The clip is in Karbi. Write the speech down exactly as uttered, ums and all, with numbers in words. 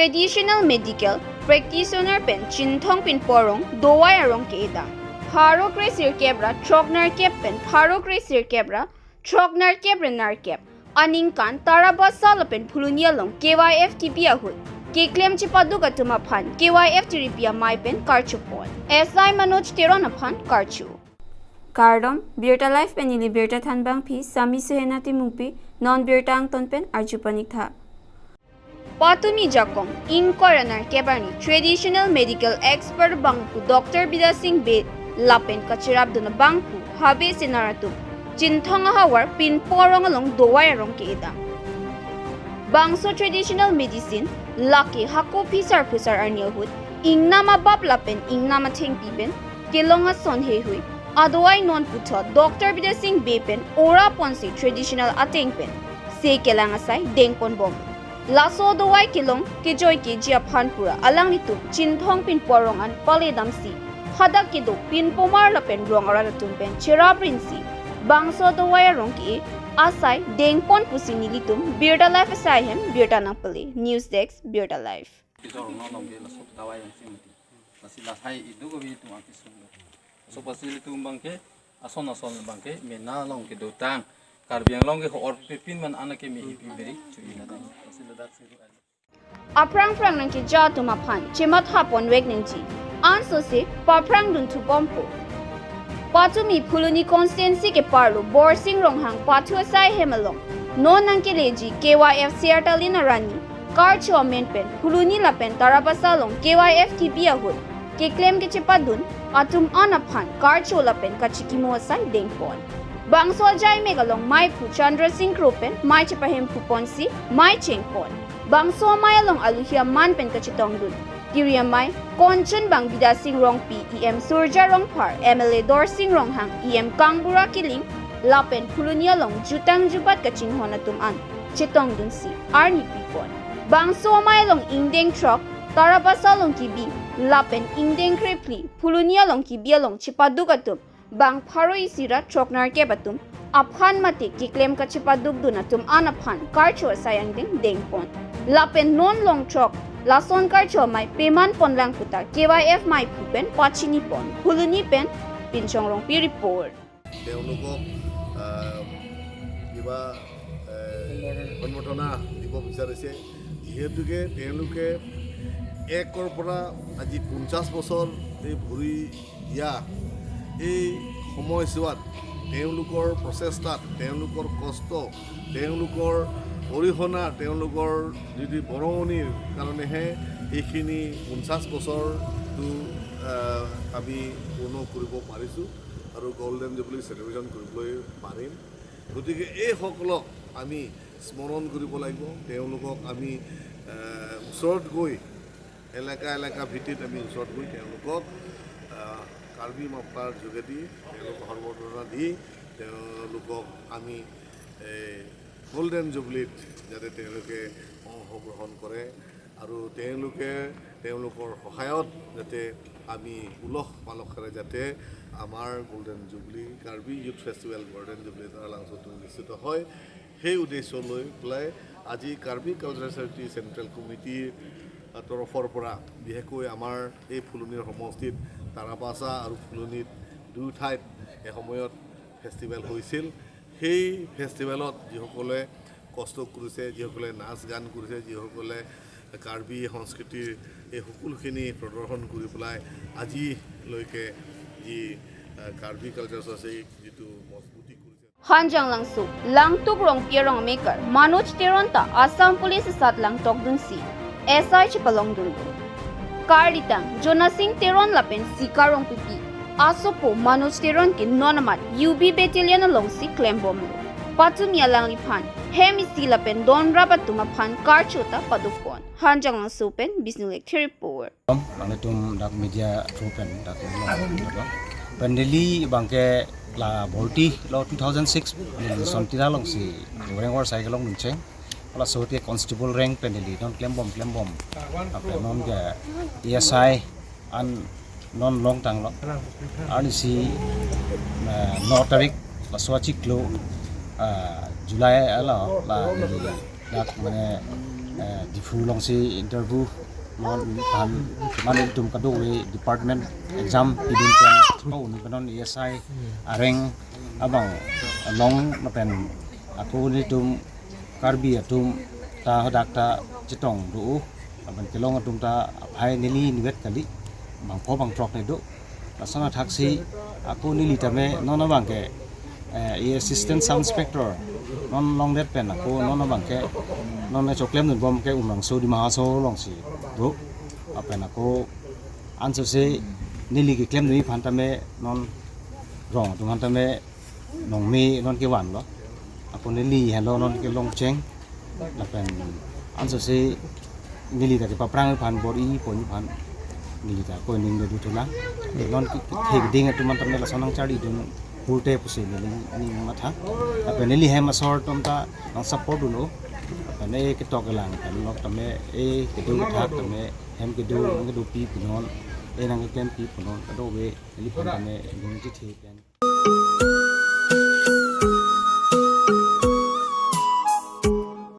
Traditional medical practitioner pen Chinthong Pinpo Rong dovai arong ke-edam. Pharo kre sirkep ra throk nerkep pen pharo kre sirkep ra throk nerkep ra nerkep aningkan Tarabasa lapen Phuloni along K Y F kibi ahut keklem chepaduk atum aphan K Y F tiripi amei pen karchopon. S I Manoj Teron aphan karcho. Kardom, Birta Live pen neli birta thanbangpi Sami Suhena Timungpi, non birta angton pen arju paniktha. Patumi jakong ingkoi ra nerkep arni traditional medical expert abangphu Doctor Bidya Sing Bey lapen kacherapdun abangphu habe senar atum Chinthong ahavar Pinpo Rong along dovai arong ke-edam. Bangso traditional medicine lake hako phisar phusar arni ahut ingnam abap lapen ingnam athengpi pen kelong ason heihui adovai non puthot Doctor Bidya Sing Bey pen ora ponsi traditional ateng pen se kelang asai dengponbom. Laso dovai kelong kejoi keji aphan pura alanglitum Chinthong Pinpo Rong an paledamsi hadak kedo pinpomar lapen rong arat atum pen cheraprinsi bangso dovai arong ke-e asai dengpon pusi nelitum Birta Live asai hem birta nangpale. News Desk, Birta Live. Kijor no nong ke laso dovai yang sing mati. Lasi lasai idu ko bi tum akis sung. So pasi ilitum abangke ason ason abangke mena along kedotang Karbi Anglong ke ho-or pepin man anak ke mi ipi beri chui na dang. Lasi ladak siru. Aphrang phrang nangkeja atum aphan chematha ponvek nangji. Ansose paphrang dun thubompo. Patumi Phuloni constituency ke-arlo Borsing Ronghang pathu asai hem along non nangkeleji K Y F Seartalin arani karcho amen pen Phuloni lapen Tarabasa along K Y F kibi ahut keklem kechepadun atum an aphan karcho lapen kachikimo asai dengpon. Bangso ajai mek along meiphu Chandra Sing Kro pen mei chepahemphu ponsi mei chengpon. Bangso amei along aluhi aman pen kachetongdun kiri amei konchun bang Bidya Sing Rongpi, E M Surja Rongphar, M L A Dorsing Ronghang, E M Kangbura Killing lapen Phuloni along jutang jubat kachinghon atum an chetongdunsi arni pipon. Bangso amei along ingdeng throk Tarabasa along kibi lapen ingdeng krephli Phuloni along kibi along chepaduk atum bang pharo isi ra throk nerkep atum aphan mate keklem kachepadukdun atum an aphan karcho asai angdeng dengpon. Lapen non long throk lason karcho amei peman ponlang puta K Y F meiphu pen pachinipon. Phuloni pen Pinchong Rongpi report. তেওঁলোকক আহ, কিবা আহ, সম্বৰ্ধনা দিব বিচাৰিছে, যিহেতুকে তেওঁলোকে একৰ পৰা আজি পঞ্চাছ বছৰ এই ভৰি দিয়া এই সময়ছোৱাত তেওঁলোকৰ প্ৰচেষ্টাত, তেওঁলোকৰ কষ্ট, তেওঁলোকৰ অৰিহণা, তেওঁলোকৰ যিটো বৰঙণিৰ কাৰণেহে এইখিনি পঞ্চাছ বছৰটো আহ, আমি পূৰ্ণ কৰিব পাৰিছোঁ আৰু গল্ডেন জুবলি চেলিব্ৰেশ্যন কৰিবলৈ পাৰিম। গতিকে এইসকলক আমি স্মৰণ কৰিব লাগিব, তেওঁলোকক আমি আহ, ওচৰত গৈ এলেকা এলেকা ভিত্তিত আমি ওচৰত গৈ তেওঁলোকক আহ, কাৰ্বি মাপ্লাৰ যোগেদি তেওঁলোকক সম্বৰ্ধনা দি তেওঁলোকক আমি এই গল্ডেন জুবলিত যাতে তেওঁলোকে অংশগ্ৰহণ কৰে আৰু তেওঁলোকে তেওঁলোকৰ সহায়ত যাতে আমি উলহ মালহেৰে যাতে আমাৰ golden jubilee, Karbi youth festival golden jubilee তাৰালাংচুটো অনুষ্ঠিত হয়, সেই উদ্দেশ্য লৈ পেলাই আজি কাৰ্বি কালচাৰেল চেৰিটি চেণ্ট্ৰেল কমিটিৰ তৰফৰ পৰা বিশেষকৈ আমাৰ এই ফুলনিৰ সমষ্টিত তাৰাবাছা আৰু ফুলনিত দুই ঠাইত এসময়ত ফেষ্টিভেল হৈছিল। সেই ফেষ্টিভেলত যিসকলে কষ্ট কৰিছে, যিসকলে নাচ গান কৰিছে, যিসকলে কাৰ্বি সংস্কৃতিৰ এই সকলোখিনি প্ৰদৰ্শন কৰি পেলাই আজিলৈকে যি আহ, কাৰ্বি কালচাৰ চ'চাইটি যিটো মজবুতি কৰিছে। Hanjanglangso, Langtuk Rongpi arong amekar Manoj Teron ta Assam Police asat langtokdunsi S I chepalongdunlo. Karlitang Jonasing Teron lapen Sika Rongpipi asopo Manoj Teron ke non amat U B Battalion alongsi klembomlo. Patumi alangliphan hem isi lapen donrap atum aphan karcho ta padukpon. Hanjanglangso pen Bisnu Lekthe report. Nanglitum dak media through pen dak lo. Pen neli abangke la bhorti lo two thousand six neli Sontira alongsi Goreng War Cycle along nuncheng. Laso te constable rank pen neli non klembom klembom. Ape non ke A S I an non longtanglo. Arnisi, eh, no tarik laso achiklo, eh, July alo la neli dak mane Eh, Diphu alongsi interview non phan, mane itum kadokave department exam pidun pen, oh, ni kanon A S I areng abang along lapen ako nelitum Karbi atum ta hadak ta chetong do, lapen kelong atum ta aphai neli nivet kali, bangpho bangthrok ne do. Lason athaksi ako neli tame non abangke, eh, assistant sub inspector non longdet pen ako non abangke non choklem dunbom ke Umrangso Dima Hasao alongsi do. Lapen ako ansose neli keklem dunji aphan tame non rong atum aphan tame nongme non kevanlo. Ako neli helo non kelongcheng. Lapen ansose neli ta kepaphrang aphan bor-i pon aphan neli ta ako ning le duthulang. Non ke, kethe keding atum aphan tame lason nangcharlidun pulote pusi neli ning matha. Lapen neli hem asor atum ta nangsupport dunlo. Lapen e ketok kelang pen lok tame, e kedo kethak tame, hem kedo nangkedopi punon, e nangkeklem pi punon, kadokave neliphan tame ning chethe pen.